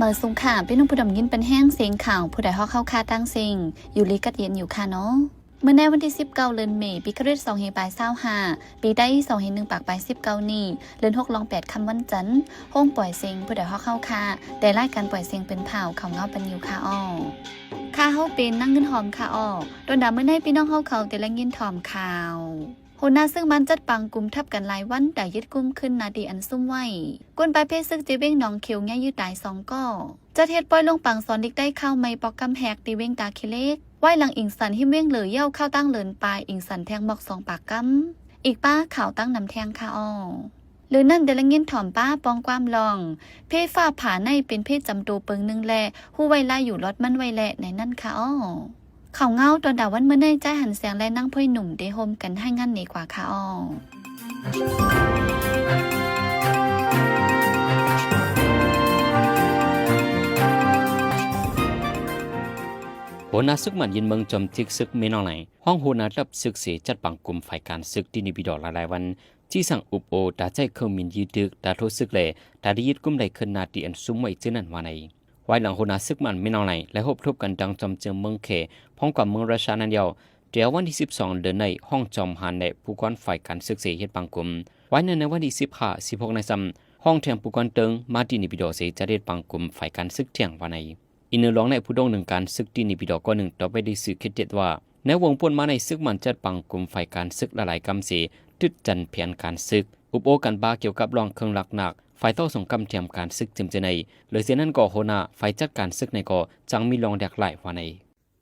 ເອີ ສູງຄ່ະ ພີ່ນ້ອງຜູ້ດຳຍິນເປັນແຮງ ສຽງຂ່າວ ຜູ້ໃດຮອກເຮົາຄ່າຕ່າງເສັງ ຢູ່ດີກັດເຢັນຢູ່ຄ່ະເນາະ. ມື້ໃນວັນທີສິບເກົ້າ ເດືອນເມ ປີຄຣິສ ສອງພັນປາຍຊາວຫ້າ ປີໄທ ສອງພັນໜຶ່ງປາຍສິບເກົ້ານີ້ ເດືອນຫົກລອງແປດຄ່ຳວັນຈັນ ໂຮງປ່ອຍເສັງ ຜູ້ໃດຮອກເຮົາຄ່າ ແຕ່ລາຍການປ່ອຍເສັງເປັນພາວ ເຂົ້າເງົາປັນຢູ່ຄ່ະອໍ. ຂ້າເຮົາເປັນນາງເງິນຫອມຄ່ະອໍ. ຕອນດາມື້ໃນ ພີ່ນ້ອງເຮົາເຂົາແຕ່ລະຍິນຖອມຂ່າວ ຫົວໜ້າເຊິ່ງມັນຈັດປັງກຸມທັບກັນຫຼາຍວັນ ໄດ້ຍຶດກຸມຄືນໜ້າທີ່ອັນຊຸມໄວ້. ກົນປາຍເພສຶກເຈວຽງໜອງຂຽວ ຍາຍຢື້ຕາຍສອງກໍ. ຈັດເຮັດປ່ອຍລົງປາງສອນລິກໄຕຄາວໃໝ່ປອກກຳແຮກ ທີ່ວຽງຕາຂີ້ເຫຼັກ. ວາຍຫຼັງອີງສັນຮິມວຽງເລີ ເຍົ້າຄາວຕາງເລີນປາຍ ອີງສັນແທງໝອກສອງປາກກຳ. ອີກປ້າຂ່າວຕາງນຳແທງຄ່ະອໍ. ຫຼືນັ້ນ ແຕ່ລະຍິນຖອມປ້າປອງຄວາມລອງ ເພຟ້າຜ່າໃນເປັນເພຈຳໂຕເປິງໜຶ່ງແລ ຮູ້ໄວ້ລາຍຢູ່ລອດມັນໄວ້ແລ ໃນນັ້ນຄ່ະອໍ. ຂ່າວເງົາຕອນດາວັນມື້ໃນ ຈ້າຍຫັນແສງ ແລະ ນາງພອຍໜຸ່ມ ໄດ້ຮ່ວມກັນລາຍງານນີ້ກວ່າຄ່ະອໍ. ຫົວໜ້າເຊິ່ງມັນຢືນເມືອງຈອມຈິກເສິກເມນ້ອງໄນ ຮອງຫົວໜ້າທັບເສິກເສ ຈັດປັງກຸມຝ່າຍການເສິກທີ່ເນປິດໍຫຼາຍໆວັນ ຊີ້ສັ່ງອຸບໂອ ຕາໃຊ້ເຄື່ອງບິນຢີດດຶກ ຕາໂທເສິກ ແລະ ຕາໄດ້ຍຶດກຸມໄດ້ຄືນໜ້າທີ່ອັນຊຸມໄວ້ເທື່ອນັ້ນວ່າໃນ. ວາຍຫຼັງຫົວໜ້າເສິກມັນເມນ້ອງໄນ ໄດ້ຮົບທົບກັນດັ່ງຈອມເຈີງເມືອງແຂ ພ້ອມກວ່າເມືອງຣາຊານັ້ນແລ້ວ ແຕ່ວັນທີສິບສອງ ເດືອນໃນ ຮອງຈອມຫານ ແລະ ຜູ້ກອນຝ່າຍການເສິກເສເຮັດປັງກຸມ. ວາຍໃນ ໃນວັນທີສິບຫ້າ ສິບຫົກ ໃນຊ້ຳ ຮອງແທງຜູ້ກອນເຕີງ ມາທີ່ເນປິດໍເສ ຈະເຮັດປັງກຸມຝ່າຍການເສິກແທງວ່າໃນ. ອີກໜຶ່ງລອງໃນຜູ້ດອງໜຶ່ງການເສິກທີ່ເນປິດໍ ກໍໜຶ່ງຕໍ່ໄປໄດ້ຊື່ເຄດເຈັດວ່າ ໃນວົງປົນມາໃນເສິກມັນຈັດປັງກຸມຝ່າຍການເສິກຫຼາຍໆກຳເສ ຕຶດຈັນແຜນການເສິກ ອຸບໂອກັນປາກ່ຽວກັບລອງເຄື່ອງຫຼັກໜັກ ຝ່າຍຕໍ່ສົງຄາມແຖມການເສິກເຕັມເຈີໃນ ເລີຍເຊັ່ນນັ້ນກໍຫົວໜ້າຝ່າຍຈັດການເສິກໃນກໍຈັ່ງມີລອງແຫຼກຫຼາຍວ່າໃນ.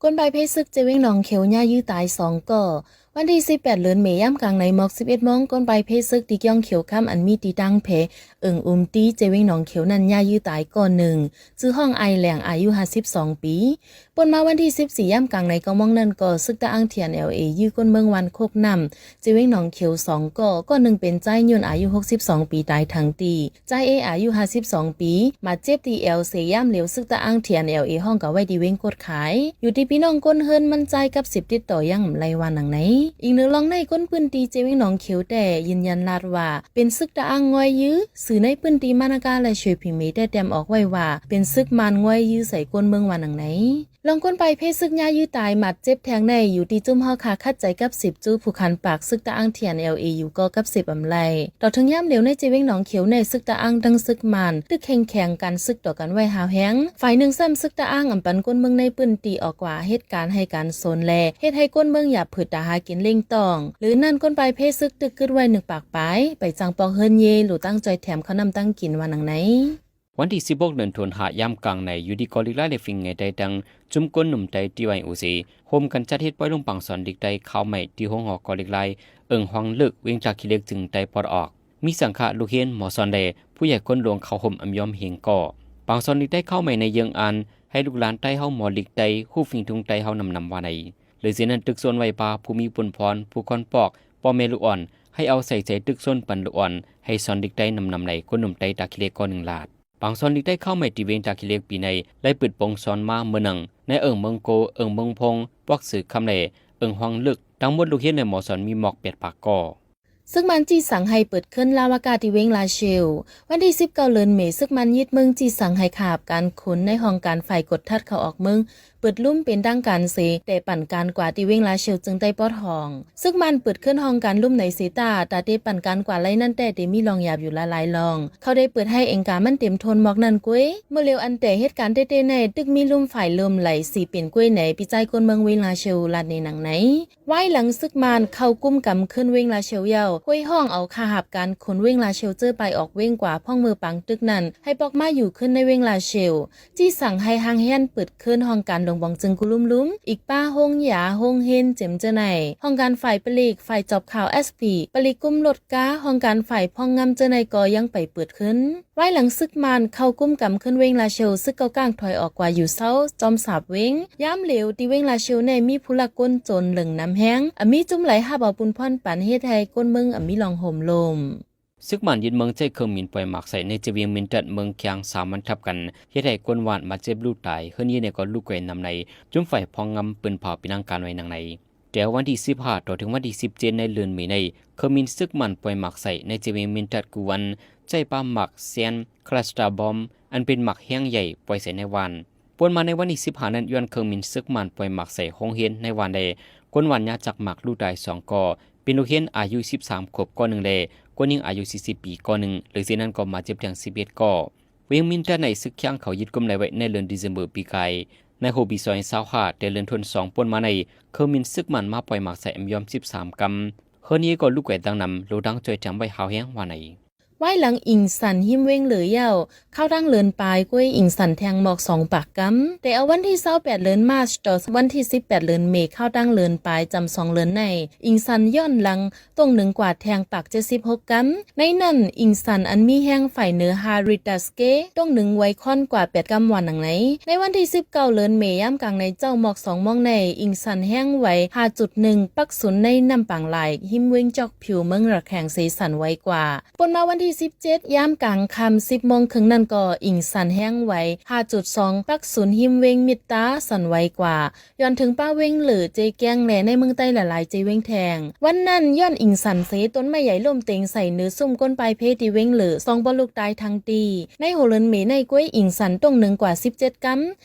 ກົນປາຍເພສຶກເຈວຽງໜອງຂຽວ ຍາຍຢື້ຕາຍສອງກໍ. ວັນທີສິບແປດ ເດືອນເມ ຍາມກາງໃນໝອກສິບເອັດໂມງ ກົນປາຍເພສຶກທີ່ກ່ຽວຂຽວຄຳ ອັນມີທີ່ຕັ້ງແພເອີງອຸມຕີ ເຈວຽງໜອງຂຽວນັ້ນ ຍາຍຢື້ຕາຍກໍໜຶ່ງ ຊື່ຮອງອ້າຍແຫຼງ ອາຍຸຫ້າສິບສອງປີ. ປົນມາວັນທີສິບສີ່ ຍາມກາງໃນເກົ້າໂມງນັ້ນກໍ ເສິກຕະອາງ ທີເອັນແອລເອ ຢື້ກົນເມືອງວັນໂຄກນ້ຳ ເຈວຽງໜອງຂຽວສອງກໍ. ກໍໜຶ່ງເປັນຊາຍຍົນ ອາຍຸຫົກສິບສອງປີ ຕາຍທັງທີ່. ຊາຍເອ ອາຍຸຫ້າສິບສອງປີ ບາດເຈັບທີ່ແອວເສ ຍາມຫຼຽວເສິກຕະອາງ ທີເອັນແອລເອ ຮອງກາໄວ້ທີ່ເວງກົດຂາຍ ຢູ່ທີ່ພີ່ນ້ອງຄົນເຮືອນມັນຊາຍກັບສິບ ຕິດຕໍ່ຍັງບໍ່ໄດ້ວ່າໜັງໃນ. ອີກໜຶ່ງລອງໃນ ຄົນພື້ນທີ່ເຈວຽງໜອງຂຽວແຕ້ຢືນຢັນລາດວ່າ ເປັນເສິກຕະອາງງອຍຢື້ ຊື່ໃນພື້ນທີ່ມານາກາ ແລະ ເຊພີເມແຕ້ແຕ້ມອອກໄວ້ວ່າ ເປັນເສິກມານງອຍຢື້ໃສ່ຄົນເມືອງວ່າໜັງໃນ. ລອງຄົນປາຍເພສຶກຍາຍຢື້ຕາຍ ບາດເຈັບແທງໃນ ຢູ່ທີ່ຈຸ້ມຮໍຄາ ຂັດໃຈກັບສິບ ຈູ້ຜູ້ຂັນປາກເສິກຕະອາງ ທີເອັນແອລເອ ຢູ່ກໍກັບສິບອຳໄລ. ຕໍ່ເຖິງຍາມຫຼຽວໃນເຈວຽງໜອງຂຽວໃນ ເສິກຕະອາງທັງເສິກມານ ຕຶກແຂ່ງແຂງກັນເສິກຕໍ່ກັນໄວ້ຮາວແຮງ. ຝ່າຍໜຶ່ງຊ້ຳເສິກຕະອາງ ອຳປັນຄົນເມືອງໃນພື້ນທີ່ອອກກວ່າເຮັດການໃຫ້ການສົນ ແລະ ເຮັດໃຫ້ຄົນເມືອງຢາກຜືດຕາຫາກິນລ້ຽງຕ້ອງ. ຫຼືນັ້ນ ຄົນປາຍເພສຶກຕຶກກຶດໄວ້ໜຶ່ງປາກປາຍ ໄປສັ່ງປອກເຮືອນເຢ ຫຼື ຕັ້ງຈ່ອຍແຖມເຂົ້ານ້ຳຕັ້ງກິນວ່າໜັງໃນ. ວັນທີສິບຫົກ ເດືອນຖົນຫ້າ ຍາມກາງໃນ ຢູ່ທີ່ກໍລິກລາຍ ແລະ ຝິງໃຫຍ່ໄຕຕັງ ຈຸ້ມກົນໜຸ່ມໄຕ ທີວາຍໂອເຊ ໂຮມກັນຈັດເຮັດປ່ອຍລົງປາງສອນລິກໄຕຄາວໃໝ່ ທີ່ໂຮງຫໍກໍລິກລາຍ ເອີງຮອງເລິກ ວຽງຕາຂີ້ເຫຼັກ ເຊິ່ງໄຕປອດອອກ. ມີສັງຄະ ລູກຮຽນ ໝໍສອນ ແລະ ຜູ້ໃຫຍ່ຄົນຫຼວງເຂົ້າຮ່ວມອຳຍອມເຮງກໍ. ປາງສອນລິກໄຕຄາວໃໝ່ໃນເຍືອງອ່ານ ໃຫ້ລູກຫຼານໄຕເຮົາໝໍລິກໄຕ ຮູ້ຝີທຸງໄຕເຮົານຳນຳວ່າໃນ. ເລີຍເຊັ່ນນັ້ນ ຕຶກຊົນໄຫວ້ປາ ຜູ້ມີບຸນພອນ ຜູ້ຄອນປອກ ພໍ່ແມ່ລູກອ່ອນ ໃຫ້ເອົາໃສ່ໃຈຕຶກຊົນປັນລູກອ່ອນ ໃຫ້ສອນລິກໄຕນຳນຳໃນ ຄົນໜຸ່ມໄຕຕາຂີ້ເຫຼັກກໍໜຶ່ງລາດ. ປາງສອນລິກໄຕຄາວໃໝ່ທີ່ເວຽງຕາຂີ້ເຫຼັກປີໃນ ໄດ້ເປີດປົງສອນມາເມືອໜຶ່ງ ໃນເອີງເມືອງໂກ, ເອີງເມືອງພົງ, ປວກເສືອຄຳ ແລະ ເອີງຮອງເລິກ. ທັງໝົດລູກຮຽນ ແລະ ໝໍສອນມີໝອກແປດປາກກໍ. ເສິກມານຈີ່ສັ່ງໃຫ້ເປີດເຂື່ອນລາວາກາທີ່ວຽງລາຊຽວ. ວັນທີສິບເກົ້າ ເດືອນເມ ເສິກມານຍຶດເມືອງຈີ່ສັ່ງໃຫ້ຄະຫາບການຂຸນໃນຫ້ອງການຝ່າຍກວດທັດເຂົ້າອອກເມືອງ ເປີດລຸ່ມເປັນທາງການເສ ແຕ່ປັ້ນການກວາທີ່ວຽງລາຊຽວ ເຊິ່ງໄດ້ປອດຫ້ອງ. ເສິກມານເປີດເຂື່ອນຫ້ອງການລຸ່ມໃນເຊຕາ ຕາເຕປັ້ນການກວາໄລ່ນັ້ນແຕ່ເຕມີລອງຫຍາບຢູ່ຫຼາຍໆລອງ. ເຂົາໄດ້ເປີດໃຫ້ເອງກາມັນເຕັມໂທນໝອກນັ້ນກວຍ. ເມື່ອຫຼຽວອັນແຕ່ເຮັດການເຕໆໃນ ຕຶກມີລຸ່ມຝາຍເລີ່ມໄຫຼສີເປັນກວຍໃນ ພີ່ຊາຍຄົນເມືອງວຽງລາຊຽວ ລາດໃນໜັງໃນ. ວາຍຫຼັງເສິກມານເຂົ້າກຸມກຳເຂື່ອນວຽງລາຊຽວແລ້ວ ໂຫຍຮ້ອງເອົາຄະຫາບການຂຸນວຽງລາຊຽວເຈີໄປອອກເວງກວ່າ ພ້ອງເມີປາງຕຶກນັ້ນ ໃຫ້ປອກມາຢູ່ຄືນໃນວຽງລາຊຽວ. ຈີ່ສັ່ງໃຫ້ຫ້າງແຮງເປີດເຂື່ອນຫ້ອງການຫຼວງບອງເຈີງກູລຸມໆ ອີກປ້າໂຮງຢາ, ໂຮງຮຽນ ເຈັມເຈີໃນ. ຫ້ອງການຝ່າຍປະລິກ, ຝ່າຍຈອບຂ່າວ ເອສພີ, ປະລິກກຸ່ມລົດກາ, ຫ້ອງການຝ່າຍພອງງາມເຈີໃນກໍຍັງໄປເປີດຂຶ້ນ. ວາຍຫຼັງເສິກມານເຂົ້າກຸມກຳເຂື່ອນວຽງລາຊຽວ ເສິກກໍກ້າງຖອຍອອກກວ່າຢູ່ເຊົາ ຈອມສາບເວງ. ຍາມຫຼຽວທີ່ວຽງລາຊຽວໃນມີຜູ້ລັກກົນໂຈນເລິງນຳແຮງ ອາມີຈຸ້ມໄຫຼຮັບເອົາປຸນພອນປັນ ເຮັດໃຫ້ຄົນເມືອງອາມີລອງໂຫມໂລມ. ເສິກມານຍຶດເມືອງໃຊ້ເຄື່ອງບິນປ່ອຍໝາກໃສ່ໃນຈະວຽງມິນຕັດເມືອງຄຽງສາມວັນທັບກັນ ເຮັດໃຫ້ຄົນຫວາດບາດເຈັບລູກຕາຍ ເຮືອນເຍໃນກໍລຸກໄກວນຳໃນ ຈຸ້ມໄຟພອງງາມປືນເຜົາປີນັງການໄວ້ນຳໃນ. ແຕ່ວັນທີສິບຫ້າ ຕໍ່ເຖິງວັນທີສິບເຈັດ ໃນເດືອນເມໃນ ເຄື່ອງບິນເສິກມານປ່ອຍໝາກໃສ່ໃນຈະວຽງມິນຕັດກູວັນ ໃຊ້ປາໝາກແຊນ ຄລັສເຕີບອມ ອັນເປັນໝາກແຮງໃຫຍ່ປ່ອຍໃສ່ນາຍຫວ່ານ. ປ່ວນມາໃນວັນທີສິບຫ້ານັ້ນ ຍ້ອນເຄື່ອງບິນເຊຶກໝານປ່ອຍໝາກໃສ່ໂຮງຮຽນນາຍຫວ່ານແດ່ ຄົນຫວ່ານຍາຈາກໝາກຫຼູຕາຍສອງກໍ ເປັນນັກຮຽນອາຍຸສິບສາມຂວບກໍໜຶ່ງ ແລະ ຄົນຍິງອາຍຸສີ່ສິບປີກໍໜຶ່ງ, ເລີຍຈາກນັ້ນກໍບາດເຈັບແທງສິບເອັດກໍ. ວຽງມິນຕາໃນເຊຶກຄຽງເຂົາຍຶດກຸມໄດ້ໄວ້ໃນເດືອນເດືອນເດືອນເດືອນ ເດືອນ December ປີກາຍ. ໃນຫົວປີສອງພັນຊາວຫ້າ ແຕ່ເດືອນທົນສອງ ປ່ວນມາໃນ ເຄື່ອງບິນເຊຶກໝານມາປ່ອຍໝາກໃສ່ອຳຍອມສິບສາມກຳ. ເຮືອນນີ້ກໍລຸກໄຫວຕັ້ງນຳ ໂລດັງຊ່ວຍແຖມໄວ້ຮາວແຮງວ່າໃນ. ວາຍຫຼັງອິງສັນ ຮິມເວງເລີເຍົາ ເຂົ້າທາງເລີນປາຍ ກວຍອິງສັນແທງໝອກສອງປາກກຳ. ແຕ່ເອົາວັນທີຊາວແປດເລີນມາດ ຕໍ່ວັນທີສິບແປດເລີນເມ ເຂົ້າທາງເລີນປາຍຈຳສອງເລີນໃນ ອິງສັນຍ້ອນຫຼັງ ຕົງໜຶ່ງກວ່າແທງປາກເຈັດສິບຫົກກຳ. ໃນນັ້ນ ອິງສັນອັນມີແຮງຝ່າຍເໜືອ ຮາຣິດາສເກ ຕົງໜຶ່ງໄວຄອນກວ່າແປດກຳວ່າໜັງໃນ. ໃນວັນທີສິບເກົ້າເລີນເມ ຍາມກາງໃນເຈົ້າໝອກສອງໂມງໃນ ອິງສັນແຮງໄວຫ້າຈຸດໜຶ່ງ ປັກສູນໃນນ້ຳປາງລາຍ ຮິມເວງຈອກຜິວ ເມືອງຣະແຄງເຊສັນໄວກວ່າ. ປ່ວນມາວັນທີສິບເຈັດ ຍາມກາງຄ່ຳສິບໂມງເຄິ່ງນັ້ນກໍ ອິງສັນແຮງໄວຫ້າຈຸດສອງ ປັກສູນຮິມເວງມິດຕາ ສັ່ນໄວກວ່າ. ຍ້ອນເຖິງປ່າເວງເລີ ເຈແກງ ແລະ ໃນເມືອງໃຕ້ຫຼາຍໆເຈເວງແທງ. ວັນນັ້ນ ຍ້ອນອິງສັນເຊ ຕົ້ນໄມ້ໃຫຍ່ລົ້ມເຕັງໃສ່ເນີຊຸ່ມກົ້ນປາຍເພທີ່ເວງເລີ ສອງພໍ່ລູກຕາຍທັງຕີ. ໃນຫົວເດືອນເມໃນ ກວຍອິງສັນຕົງໜຶ່ງກວ່າສິບເຈັດກຳ.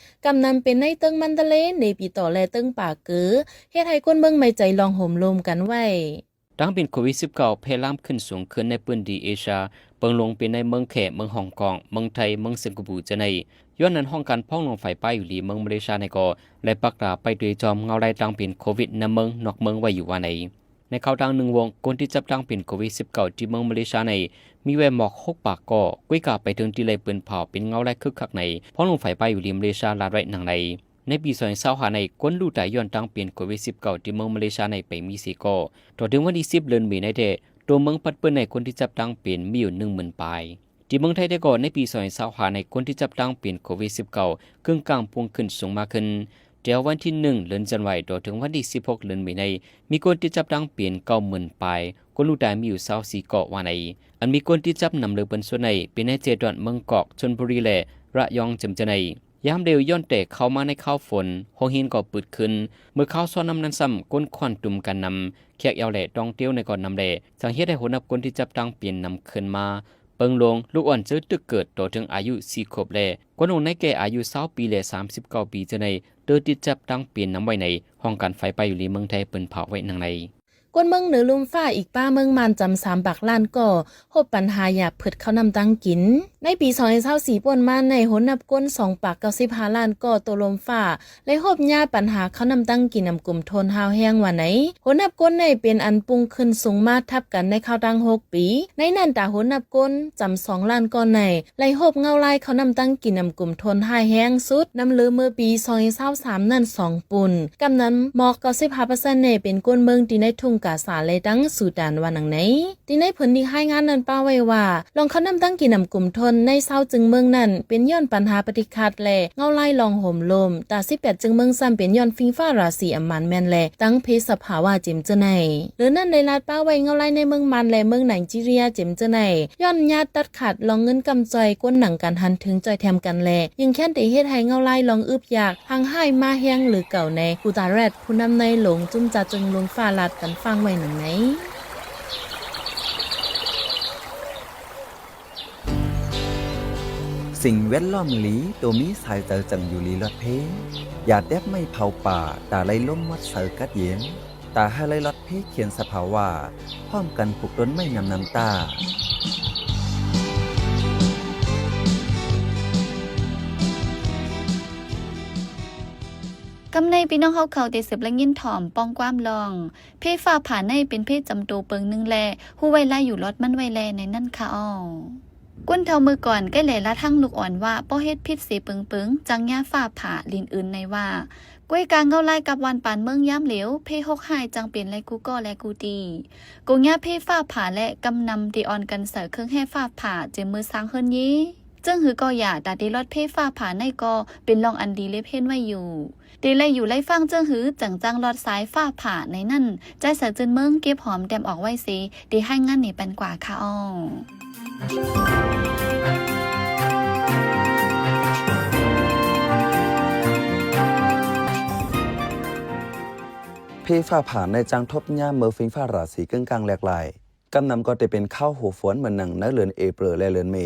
ກຳນຳເປັນໃນເຕີງມັນຕະເລ, ເນປີຕໍ ແລະ ເຕີງປາເກີ, ເຮັດໃຫ້ຄົນເມືອງໄວ້ໃຈລອງໂຫມໂລມກັນໄວ້. ຕັ້ງເປັນໂຄວິດສິບເກົ້າ ແຜ່ລາມຂຶ້ນສູງຂຶ້ນໃນພື້ນທີ່ເອເຊຍເບື້ອງລຸ່ມ ເປັນໃນເມືອງແຂ, ເມືອງຮ່ອງກອງ, ເມືອງໄທ, ເມືອງສິງກະປູເຈົ້າໃນ. ຍ້ອນນັ້ນ ຫ້ອງການພອງຫຼວງຝ່າຍປ້າຍຢູ່ລີເມືອງມາເລເຊຍໃນກໍໄດ້ປະກາດໄປໂດຍຈອມເງົາລາຍຕັ້ງເປັນໂຄວິດນຳເມືອງນອກເມືອງໄວ້ຢູ່ວ່າໃນ. ໃນຂ່າວຕ່າງໜຶ່ງວົງ, ຄົນທີ່ຈັບຕັ້ງເປັນໂຄວິດສິບເກົ້າ ທີ່ເມືອງມາເລເຊຍໃນ ມີໄວ້ໝອກຫົກປາກກໍ, ກວຍກາໄປເຖິງທີ່ໄດ້ເປີນເຜົາເປັນເງົາລາຍຄຶກຄັກໃນ ພອງຫຼວງຝ່າຍປ້າຍຢູ່ລີມາເລເຊຍລາດໄວ້ໜັງໃນ. ໃນປີສອງພັນຊາວຫ້າໃນ ຄົນຫຼູຕາຍຍ້ອນຕັ້ງເປັນໂຄວິດສິບເກົ້າ ທີ່ເມືອງມາເລເຊຍໃນໄປມີສີ່ກໍ. ຕໍ່ເຖິງວັນທີສິບເດືອນເມໃນແທ້, ຕົວເມືອງປັດເປີ້ນໃນຄົນທີ່ຈັບຕັ້ງເປັນມີຢູ່ໜຶ່ງໝື່ນປາຍ. ທີ່ເມືອງໄທແທ້ກໍໃນປີສອງພັນຊາວຫ້າໃນ ຄົນທີ່ຈັບຕັ້ງເປັນໂຄວິດສິບເກົ້າ ເຄິ່ງກາງພຸ່ງຂຶ້ນສູງມາຂຶ້ນ. ແຕ່ວັນທີໜຶ່ງເດືອນຈັນວາ ຕໍ່ເຖິງວັນທີສິບຫົກເດືອນເມໃນ ມີຄົນທີ່ຈັບຕັ້ງເປັນເກົ້າໝື່ນປາຍ, ຄົນຫຼູຕາຍມີຢູ່ຊາວສີ່ກໍວ່າໃນ. ອັນມີຄົນທີ່ຈັບນຳເລີເພິ່ນສຸດໃນ ເປັນໃນເຈດອນເມືອງກອກ, ຊົນບຸຣີ ແລະ ລະຍອງເຈີມເຈົ້າໃນ. ຍາມດຽວຍ້ອນແຕ່ເຂົ້າມາໃນຄາວຝົນ, ໂຮງຮຽນກໍປິດຂຶ້ນ. ເມື່ອຄາວຊ້ອນນຳນັ້ນຊ້ຳ, ຄົນຄວັນຕຸມກັນນຳ, ແຂກແອວແຫຼຕ້ອງຕຽວໃນກໍນຳແລ, ຈັ່ງເຮັດໃຫ້ຫົວນັບຄົນທີ່ຈັບຕັ້ງເປັນນຳຂຶ້ນມາ. ເປິງໂລງ, ລູກອ່ອນເຈີຕຶກເກີດຕໍ່ເຖິງອາຍຸສີ່ຂວບ ແລະ ຄົນໜຸ່ມໃນແກ່ອາຍຸຊາວປີ ແລະ ສາມສິບເກົ້າປີເຈົ້າໃນ ເຕີຕິດຈັບຕັ້ງເປັນນຳໄວ້ໃນ. ຫ້ອງການຝ່າຍປ້າຍຢູ່ລີເມືອງໄທເປີນເຜີາໄວ້ໜັງໃນ. ຄົນເມືອງເໜືອລຸ່ມຟ້າອີກປາເມືອງມານຈຳສາມປາກລ້ານກໍ ພົບບັນຫາຢາກເພິດເຂົ້ານ້ຳຕັ້ງກິນ. ໃນປີສອງພັນຊາວສີ່ ປ່ວນມາໃນ ຫົວນັບຄົນສອງປາກເກົ້າສິບຫ້າລ້ານກໍຕົວລົມຟ້າ ແລະ ພົບຍາບັນຫາເຂົ້ານ້ຳຕັ້ງກິນອຳກຸມທົນຮາວແຮງວ່າໃນ. ຫົວນັບຄົນໃນເປັນອັນປຸງຂຶ້ນສູງມາທັບກັນໃນຄາວຕັ້ງຫົກປີ. ໃນນັ້ນຕາຫົວນັບຄົນຈຳສອງລ້ານກໍໃນ ໄດ້ພົບເງົາລາຍເຂົ້ານ້ຳຕັ້ງກິນອຳກຸມທົນຮ້າຍແຮງສຸດ ນຳເລີເມື່ອປີສອງພັນຊາວສາມນັ້ນສອງປຸ້ນ. ກຳນຳໝອກເກົ້າສິບຫ້າເປີເຊັນໃນເປັນຄົນເມືອງທີ່ໃນທົ່ງກາຊາ ແລະ ທັງຊູດານວ່າໜັງໃນ. ທີ່ໃນເພິ່ນໄດ້ລາຍງານນັ້ນປະໄວ້ວ່າ ລອງເຂົ້ານ້ຳຕັ້ງກິນອຳກຸມທົນໃນຊາວຈຶ່ງເມືອງນັ້ນ ເປັນຍ້ອນບັນຫາປະຕິຄັດ ແລະ ເງົາລາຍລອງໂຫມໂລມ, ຕາສິບແປດຈຶ່ງເມືອງຊ້ຳເປັນຍ້ອນຟິງຟ້າລາສີອຳມານແມ່ນ ແລະ ຕັ້ງເພສສະພາວະເຈັມເຈີໃນ. ເຫຼືອນັ້ນໄດ້ລາດປະໄວ້ເງົາລາຍໃນເມືອງມານ ແລະ ເມືອງໄນຈີເຣຍເຈັມເຈີໃນ ຍ້ອນຍາດຕັດຂາດລອງເງິນກຳຈ່ອຍ ກົນໜັງການຫັນເຖິງຈ່ອຍແຖມກັນ ແລະ ຍິ່ງແຄ້ນໄດ້ເຮັດໃຫ້ເງົາລາຍລອງອຶບຢາກ ຮັ່ງຮ້າຍມາແຮງຫຼືເກົ່າໃນ ກູຕາແຣດ ຜູ້ນຳໃນໂລງຈຸ້ມຈາຈຶ່ງລົມຟ້າລາດກັນຟັງໄວ້ໜັງໃນ. ສິ່ງແວດລ້ອມລີ ໂຕມີສາຍໃຈຈັ່ງຢູ່ລີລອດເພ. ຢ່າແຕກໄມ້ເຜົາປ່າ ຕາໄລ່ລົມໝົດໃສກັດເຢັນ. ຕາໃຫ້ໄລ່ລອດເພຂຽນສະພາວະ ພ້ອມກັນປູກຕົ້ນໄມ້ນຳນ້ຳຕາ. ກຳໃນພີ່ນ້ອງເຮົາເຂົາໄດ້ສືບໄດ້ຍິນຖ່ອມປ້ອງຄວາມລອງ ເພຟ້າຜ່າໃນເປັນເພຈຳໂຕເປິງໜຶ່ງ ແລະ ຮູ້ໄວ້ລາຍຢູ່ລອດມັນໄວ້ແລໃນນັ້ນຄະເອົາ. ຄົນເຖົ້າເມື່ອກ່ອນໄດ້ແລລາທັງລູກອ່ອນວ່າ ບໍ່ເຮັດຜິດເສເປິງໆ ຈັ່ງຍາຟ້າຜ່າ ຫຼິ້ນອື່ນໃນວ່າ ກວຍກາເງົາລາຍກັບວັນປານເມືອງຍາມຫຼຽວ ເພໂຮກຮ້າຍຈັ່ງເປັນໄລກູກໍ ແລ ກູຕີ ກົງຍາເພຟ້າຜ່າ ແລະ ກຳນຳທີ່ອ່ອນກັນໃສ່ເຄື່ອງແຮ່ຟ້າຜ່າ ເຈາະມືສ້າງເຮືອນເຍ. ເຊິ່ງຫືກໍຢ່າ ຕາທີ່ລອດເພຟ້າຜ່າໃນກໍເປັນລອງອັນດີເລັບເຫັນໄວ້ຢູ່. ທີ່ໄດ້ຢູ່ໄດ້ຟັງເຈີງຫື ຈັ່ງຈັ່ງລອດສາຍຟ້າຜ່າໃນນັ້ນ ຈາຍສາຍຈືນເມືອງເກັບຫອມແຕ້ມອອກໄວ້ເສ ທີ່ໃຫ້ງານນີ້ປັນກວ່າຄະເອົາ. ເພຟ້າຜ່າໃນຈັ່ງທົບຍາມເມື່ອຟິງຟ້າລາສີເກິ່ງກາງແຫຼກຫຼາຍ. ກຳນຳກໍໄດ້ເປັນຂ່າວໂຫຟວນເໝືອນໜັງໃນເດືອນເອເປຣ ແລະ ເດືອນເມ.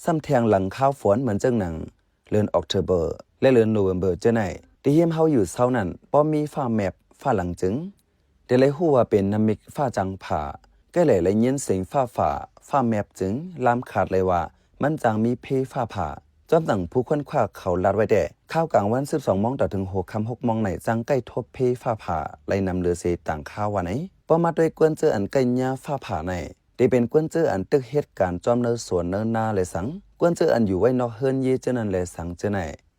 ຊ້ຳແທ່ງຫຼັງຄາວຝົນ ເໝືອນເຊິ່ງໜັງເດືອນ October ແລະ ເດືອນ November ເທື່ອໃນ ທີ່ຮິມເຮົາຢູ່ເຊົານັ້ນ ບໍ່ມີຟ້າແມບຟ້າຫຼັງຈຶ່ງ ແຕ່ໄດ້ຮູ້ວ່າເປັນນ້ຳມິກຟ້າຈັ່ງຜ່າ ແກ່ແລໄດ້ຍິນສຽງຟ້າຜ່າ ຟ້າແມບຈຶ່ງລາມຂາດໄດ້ວ່າ ມັນຈັ່ງມີເພຟ້າຜ່າ. ຈອມໜັງຜູ້ຄົ້ນຄວ້າເຂົາລາດໄວ້ແຕ່ ຄາວກາງວັນ ສິບສອງໂມງ ຕໍ່ເຖິງຫົວຄ່ຳ ຫົກໂມງໃນ ຈັ່ງໃກ້ທົບເພຟ້າຜ່າໄດ້ນຳເຫຼືອເສຕ່າງຄາວວ່າໃນ. ພໍມາດ້ວຍກວນເຈີອັນໃກ້ຍາຟ້າຜ່າໃນ ທີ່ເປັນກວນເຈີອັນຕຶກເຮັດການຈອມເນີສວນເນີນາແລະສັງ ກວນເຈີອັນຢູ່ໄວ້ນອກເຮືອນເຢເຈີນັ້ນແລະສັງເຈີໃນ.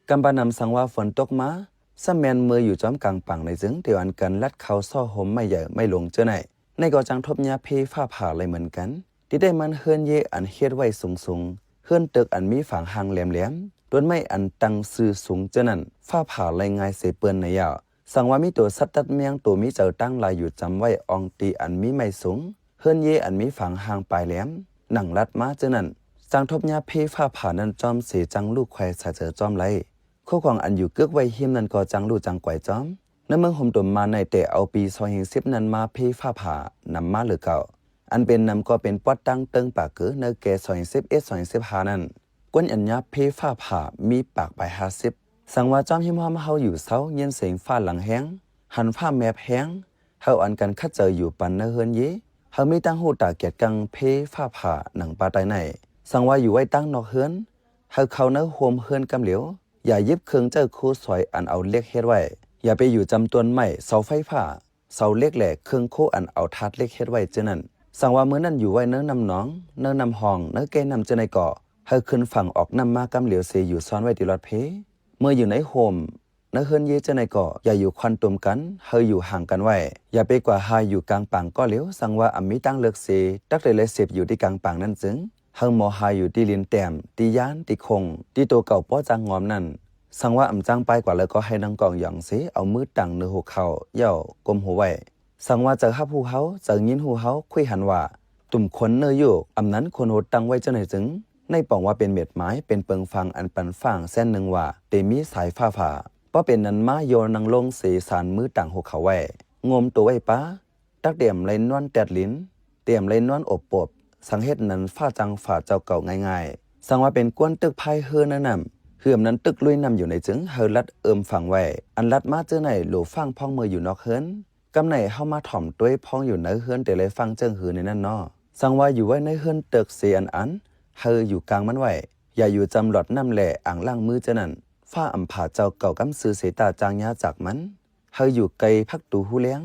ກຳປະນຳສັງວ່າຝົນຕົກມາ ຊ້ຳແມ່ນເມື່ອຢູ່ຈອມກາງປາງໃນຈຶ່ງ ທີ່ອັນກັນລັດເຂົ້າຊອກໂຮມໄມ້ໃຫຍ່ໄມ້ຫຼົງເຈີໃນ. ໃນກໍຈັ່ງທົບຍາເພຟ້າຜ່າໄດ້ເໝືອນກັນ ທີ່ໄດ້ມັນເຮືອນເຢອັນເຮັດໄວ້ສູງໆ ເຮືອນຕຶກອັນມີຝາງຮ່າງແຫຼມໆ ຕົ້ນໄມ້ອັນຕັ້ງຊື່ສູງເຈີນັ້ນ ຟ້າຜ່າໄດ້ງ່າຍເສເປີ້ນໃນຍາວ. ສັງວ່າມີໂຕສັດຕັດແມງໂຕມີເຈົ້າຕັ້ງຫຼາຍຢູ່ຈຳໄວ້ອ່ອງຕີອັນມີໄມ້ສູງ ເຮືອນເຢອັນມີຝາງຮ່າງປາຍແຫຼມ ໜັງລັດມາເຈີນັ້ນ ຈັ່ງທົບຍາເພຟ້າຜ່ານັ້ນຈອມເສ ຈັ່ງລູກຄວາຍສາຍເຈີຈອມໄລ. ໂຄຂອງອັນຢູ່ກຶກໄວ້ຮິມນັ້ນກໍຈັ່ງລູກຈັ່ງກວາຍຈອມ. ໃນເມືອງໂຮມຕົມມາໃນແຕ່ເອົາປີສອງພັນສິບນັ້ນມາເພຟ້າຜ່ານຳມາເຫຼືອເກົ່າ ອັນເປັນນຳກໍເປັນປອດຕັ້ງເຕີງປາກເກີ ໃນແກ່ສອງພັນສິບເອັດ ສອງພັນສິບຫ້ານັ້ນ ກວນອັນຍາເພຟ້າຜ່າມີປາກປາຍຫ້າສິບ. ສັງວ່າຈອມຮິມຮອມເຮົາຢູ່ເຊົາ ຍິນສຽງຟ້າຫຼັງແຮງ ຫັນຟ້າແມບແຮງ ເຮົາອັນກັນຄັດເຈີຢູ່ປັນໃນເຮືອນເຢ ເຮົາມີຕັ້ງຮູ້ຕາກຽດກັງເພຟ້າຜ່າໜັງປາໃຕ້ໃນ. ສັງວ່າຢູ່ໄວ້ຕັ້ງນອກເຮືອນ ເຮົາເຂົ້າໃນໂຮມເຮືອນກຳຫຼຽວ ຢ່າຢິບເຄື່ອງເຈົ້າໂຄສອຍອັນເອົາເຫຼັກເຮັດໄວ້ ຢ່າໄປຢູ່ຈຳຕົ້ນໄມ້ ເສົາໄຟຟ້າ ເສົາເຫຼັກແລະເຄື່ອງໂຄອັນເອົາທາດເຫຼັກເຮັດໄວ້ເຈີນັ້ນ. ສັງວ່າມື້ນັ້ນຢູ່ໄວ້ໃນນ້ຳໜອງ ໃນນ້ຳຮ່ອງ ໃນແກ່ນ້ຳເຈີໃນກໍ ເຮົາຂຶ້ນຝັ່ງອອກນ້ຳມາກຳຫຼຽວເສ ຢູ່ຊ່ອນໄວ້ທີ່ລອດເພ. ເມື່ອຢູ່ໃນໂຮມ ໃນເຮືອນເຢເຈີໃນກໍ ຢ່າຢູ່ຄວັນຕຸມກັນ ເຮົາຢູ່ຫ່າງກັນໄວ້ ຢ່າໄປກວ່າຫາຢູ່ກາງປາງກໍຫຼຽວ. ສັງວ່າອຳມີຕັ້ງເລິກເສ ຕັກໄດ້ແລະເສບຢູ່ທີ່ກາງປາງນັ້ນຈຶ່ງ ເຮົາໝໍຫາຢູ່ທີ່ລິນແຕ້ມ ທີ່ຢ້ານ ທີ່ຄົງ ທີ່ໂຕເກົ່າປໍຈາງງອມນັ້ນ. ສັງວ່າອຳຈ້າງປາຍກວ່າແລ້ວກໍໃຫ້ນັ່ງກອງຢອງເສ ເອົາມືຕັ້ງເໜືອຫົວເຂົ່າ ເຍົ້າກົ້ມຫົວໄວ້. ສັງວ່າເຈົ້າຮັບຮູ້ເຮົາ ເຈົ້າຍິນຮູ້ເຮົາ ຄຸຍຫັນວ່າ ຕຸ່ມຄົນເນີຢູ່ ອຳນັ້ນຄົນໂຫດຕັ້ງໄວ້ເຈົ້າໃນຈຶ່ງ ໃນປອງວ່າເປັນເມັດໝາຍ ເປັນເປິງຟາງອັນປັນຟາງແສນໜຶ່ງວ່າ ເຕມີສາຍຟ້າຜ່າ. ພໍເປັນນັ້ນມາໂຍນັ່ງລົງເສ ສານມືຕັ້ງຫົວເຂົ່າໄວ້ ໂງ່ມໂຕໄວ້ປາ ຕັກເຕມໄລນວນແຕດລິນ ເຕມໄລນວນອົບປົບ ສັງເຮັດນັ້ນຟ້າຈັ່ງຝາເຈົ້າເກົ່າງ່າຍໆ. ສັງວ່າເປັນກວນຕຶກພາຍເຮືອໃນນ້ຳ ເຮືອມນັ້ນຕຶກລຸຍນ້ຳຢູ່ໃນຈຶ່ງ ເຮົາລັດເອີມຝັງໄວ້ ອັນລັດມາເຈີໃນ ໂຫຼຟາງພອງເມື່ອຢູ່ນອກເຮືອນ. ກຳໃນເຮົາມາຖ່ອມຕົວພອງຢູ່ໃນເຮືອນ ແຕ່ໄລຟັງເຈີງຫືອໃນນັ້ນເນາະ. ສັງວ່າຢູ່ໄວ້ໃນເຮືອນຕຶກເສອັນອັນ ເຮົາຢູ່ກາງມັນໄວ້ ຢ່າຢູ່ຈຳຫຼອດນ້ຳແລອ່າງລ້າງມືເຈົ້ານັ້ນ. ຟ້າອຳພາເຈົ້າເກົ່າກຳຊື່ເສຕາຈ້າງຍາຈາກມັນ. ເຮົາຢູ່ໄກພັກຕູຮູແລງ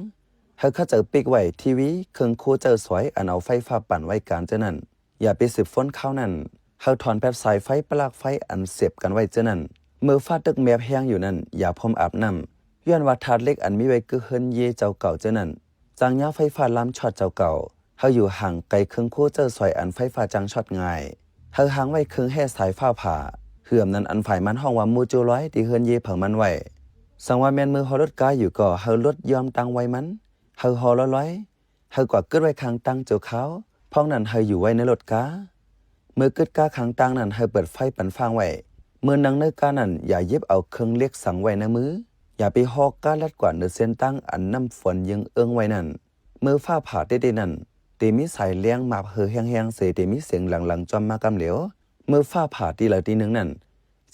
ເຮົາຂະເຈົ້າປິກໄວ້ທີວີ ເຄື່ອງໂຄເຈົ້າສວຍ ອັນເອົາໄຟຟ້າປັ່ນໄວ້ການເຈົ້ານັ້ນ. ຢ່າໄປສືບຝົນຂ່າວນັ້ນ ເຮົາຖອນແປັດສາຍໄຟປະລາກໄຟອັນເສບກັນໄວ້ເຈົ້ານັ້ນ. ເມື່ອຟ້າຕຶກແມບແຮງຢູ່ນັ້ນ ຢ່າພົມອາບນ້ຳ ຍ້ອນວ່າທາດເຫຼັກອັນມີໄວ້ກຶກເຮືອນເຢເຈົ້າເກົ່າເຈົ້ານັ້ນ ຈ້າງຍາໄຟຟ້າລາມຊອດເຈົ້າເກົ່າ. ເຮົາຢູ່ຫ່າງໄກເຄື່ອງໂຄເຈົ້າສວຍອັນໄຟຟ້າຈ້າງຊອດງ່າຍ. ເຮົາຮ່າງໄວ້ເຄື່ອງແຮ່ສາຍຟ້າຜ່າ ເຮືອມນັ້ນອັນຝ່າຍມັນຮ້ອງວ່າໂມຈູລອຍ ທີ່ເຮືອນເຢເຜິງມັນໄວ້. ສັງວ່າແມ່ນເມື່ອຮໍລົດກາຢູ່ກໍ ເຮົາລົດຍອມຕັ້ງໄວ້ມັນ ເຮົາຮໍລອຍໆ ເຮົາກວ່າກຶດໄວ້ຂ້າງຕັ້ງຊົ່ວຄາວ ພອງນັ້ນເຮົາຢູ່ໄວ້ໃນລົດກາ. ເມື່ອກຶດກາຂ້າງຕັ້ງນັ້ນ ເຮົາເປີດໄຟປັນຟາງໄວ້. ເມື່ອນັ່ງໃນການັ້ນ ຢ່າຫຍິບເອົາເຄື່ອງເຫຼັກສັງໄວ້ໃນມື ຢ່າໄປຮໍກາລັດກວ່າເໜືອເສັ້ນທາງອັນນ້ຳຝົນຍຶງເອີງໄວ້ນັ້ນ. ເມື່ອຟ້າຜ່າເຕໆນັ້ນ ເຕມີສາຍແລງມາບເຫີແຮງໆເສ ເຕມີສຽງຫຼັງໆຈ້ອມມາກຳຫຼຽວ. ເມື່ອຟ້າຜ່າທີໃດທີໜຶ່ງນັ້ນ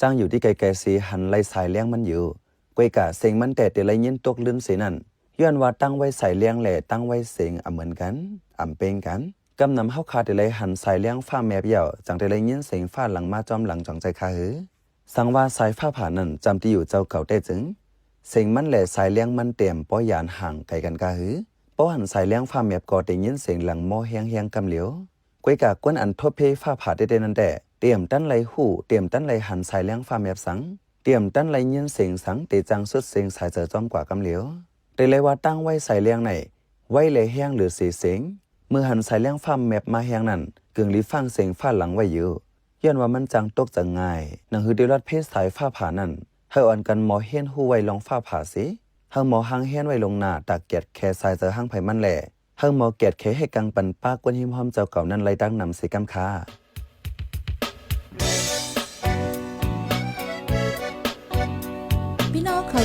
ຈ້າງຢູ່ທີ່ໄກໆເສຫັນໄລ່ສາຍແລງມັນຢູ່. ກວຍກາສຽງມັນແຕ່ເຕໄດ້ຍິນຕົກລື່ນເສນັ້ນ ຍ້ອນວ່າຕັ້ງໄວ້ສາຍແລງ ແລະ ຕັ້ງໄວ້ສຽງອຳເໝືອນກັນ ອຳເປັ່ງກັນ. ກຳນຳເຮົາຄາເຕໄດ້ຫັນສາຍແລງຟ້າແມບແລ້ວ ຈັ່ງເຕໄດ້ຍິນສຽງຟ້າຫຼັງມາຈອມຫຼັງ ຈອງໃຈຄາຮື. ສັງວ່າສາຍຟ້າຜ່ານັ້ນຈຳທີ່ຢູ່ເຈົ້າເກົ່າແທ້ຈຶ່ງ ສຽງມັນ ແລະ ສາຍແລງມັນເຕັມ ປໍຢານຫ່າງໄກກັນກາຮື. ປໍຫັນສາຍແລງຟ້າແມບກໍເຕຍິນສຽງຫຼັງມໍແຮງໆກຳຫຼຽວ. ກວຍກາກວນອັນທົບເພຟ້າຜ່າເຕໆນັ້ນແຕ່ ເຕມຕັນໄລ່ຮູ້ ເຕມຕັນໄລ່ຫັນສາຍແລງຟ້າແມບສັງ ເຕມຕັນໄລ່ຍິນສຽງສັງ ເຕຈັ່ງສຸດເສັງສາຍເຈີຈອມກວ່າກຳຫຼຽວ. ເຕໄລ່ວ່າຕັ້ງໄວ້ສາຍແລງໃນ ໄວ ແລະ ແຮງເຫຼືອເສສຽງ. ເມື່ອຫັນສາຍແລງຟ້າແມບມາແຮງນັ້ນ ກຶ່ງຫຼີຟາງສຽງຟ້າຫຼັງໄວ້ຢູ່ ຍ້ອນວ່າມັນຈັ່ງຕົກໃຈງ່າຍ. ໜັງຫືອໄດ້ລອດເພສາຍຟ້າຜ່ານັ້ນ ເຮົາອ່ອນກັນໝໍຮຽນຮູ້ໄວ້ລອງຟ້າຜ່າເສ ເຮົາໝໍຮ່າງແຮນໄວ້ລ່ວງໜ້າ ຕາກກຽດແຄສາຍເຈີຮ່າງໃຜມັນແລ ເຮົາໝໍກຽດແຄໃຫ້ກັງປັນປ້າກວນຮິມຮອມເຈົ້າເກົ່ານັ້ນໄລ່ຕັ້ງນຳເສກຳຄ່າ. ພີ່ນ້ອງເຂົ້າ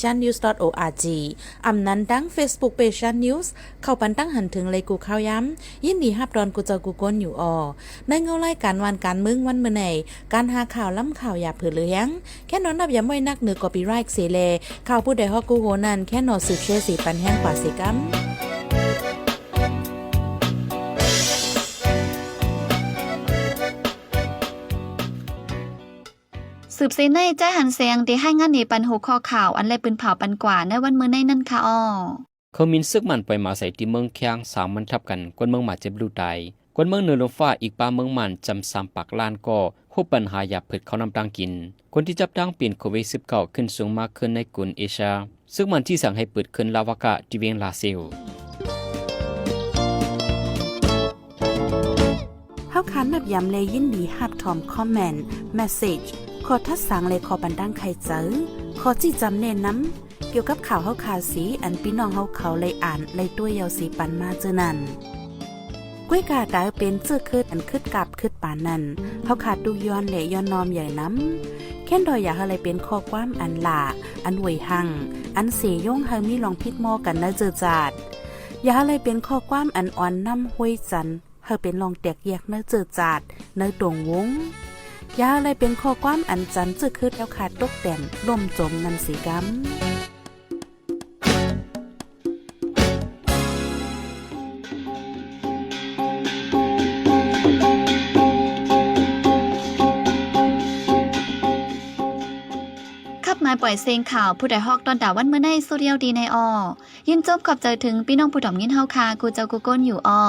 Shan News dot org ອຳນັ້ນທາງ Facebook Page Shan News ເຂົ້າປັນຕັ້ງຫັນເຖິງໄລກູ່ຂ່າວຍາມ. ຍິນດີຮັບຕ້ອນກູ່ເຈົ້າກູ່ຄົນຢູ່ອໍ. ໃນເງົາລາຍການບ້ານການເມືອງວັນມື້ໃນ ການຫາຂ່າວລ້ຳຂ່າວຢ່າເຜີດຫຼືແຮງ ແຄ່ນອນນັບຢາມໄວ້ນັກເໜືອ copyright ເສແລ ຂ່າວຜູ້ໃດຮອກກູ່ໂຫນັ້ນ ແຄ່ນອນສືບແຊເສປັນແຮງກວ່າເສກຳ. ສືບເສໃນ ໃຈຫັນແສງ ໄດ້ຮາຍງານເນປັນຫົວຂໍ້ຂ່າວ ອັນແລະປືນເຜົາປັນກວ່າໃນວັນມື້ໃນນັ້ນຄ່ະອໍ. ເຄື່ອງບິນເຊືອກມັນປ່ອຍມາໃສ່ທີ່ເມືອງຄຽງ ສາມມັນທັບກັນ ຄົນເມືອງບາດເຈັບຫຼູຕາຍ. ຄົນເມືອງເໜືອລົມຟ້າອີກປ້າເມືອງມັນຈຳສາມປາກລ້ານກໍພົບບັນຫາຢາເຜິດເຂົ້ານ້ຳຕັ້ງກິນ. ຄົນທີ່ຈັບຕັ້ງເປັນໂຄວິດສິບເກົ້າຂຶ້ນສູງມາກຂຶ້ນໃນກຸນເອເຊຍ. ເຊືອກມັນທີ່ສັ່ງໃຫ້ເປີດເຂື່ອນລາວາກະທີ່ວຽງລາເຊວ. ເຮົາຂານນັບຢາມແລະຍິນດີຮັບຖອມຄອມເມັນ, ເມສເຊຈ, ຂໍ້ທັດສັງ ແລະ ຂໍ້ປັນຕັ້ງໄຂໃຈ, ຂໍ້ຊີ້ຈຳແນະນຳ ກ່ຽວກັບຂ່າວເຮົາຄາສີ ອັນພີ່ນ້ອງເຮົາເຂົາໄດ້ອ່ານໄດ້ຕົວະເຍົາສີປັນມາເຈີນັ້ນ. ກ້ວຍກາດາເປັນເຈີເຄີດອັນຄຶດກາບຄຶດປານນັ້ນ ເຮົາຄາຕຸກຍ້ອນ ແລະ ຍ້ອນນ້ອມໃຫຍ່ນຳ. ແຄ້ນດອຍຢາກໃຫ້ໄດ້ເປັນຂໍ້ຄວາມອັນຫຼ້າ ອັນຫວຍຮັ່ງ ອັນເສຍົງໃຫ້ມີລອງຜິດມໍກັນໃນເຈີຈາດ. ຢາກໃຫ້ໄດ້ເປັນຂໍ້ຄວາມອັນອ່ອນນ້ຳຫ້ວຍຈັນ ໃຫ້ເປັນລອງແຕກແຍກໃນເຈີຈາດ ໃນຕົງວົງ. ຢ່າໃຫ້ໄດ້ເປັນຂໍ້ຄວາມອັນຈັນເຈີເຄີດແລ້ວຂາດຕົກແຕ່ນລົ້ມຈົມນັ້ນເສກຳ. ຂັບມາປ່ອຍເສັງຂ່າວ ຜູ້ໃດຮອກຕອນຕາວັນມື້ໃນ ສຸດຍອດດີໃນອໍ. ຍິນຊົມຂອບໃຈເຖິງພີ່ນ້ອງຜູ້ດອມຍິນເຮົາຄາ ກູ່ເຈົ້າກູ່ຄົນຢູ່ອໍ.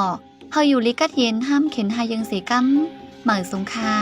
ເຮົາຢູ່ລີກັດເຢັນ ຫ້າມເຂັນຫາເຢິງເສກຳ. ໝາຍສົງຄາ.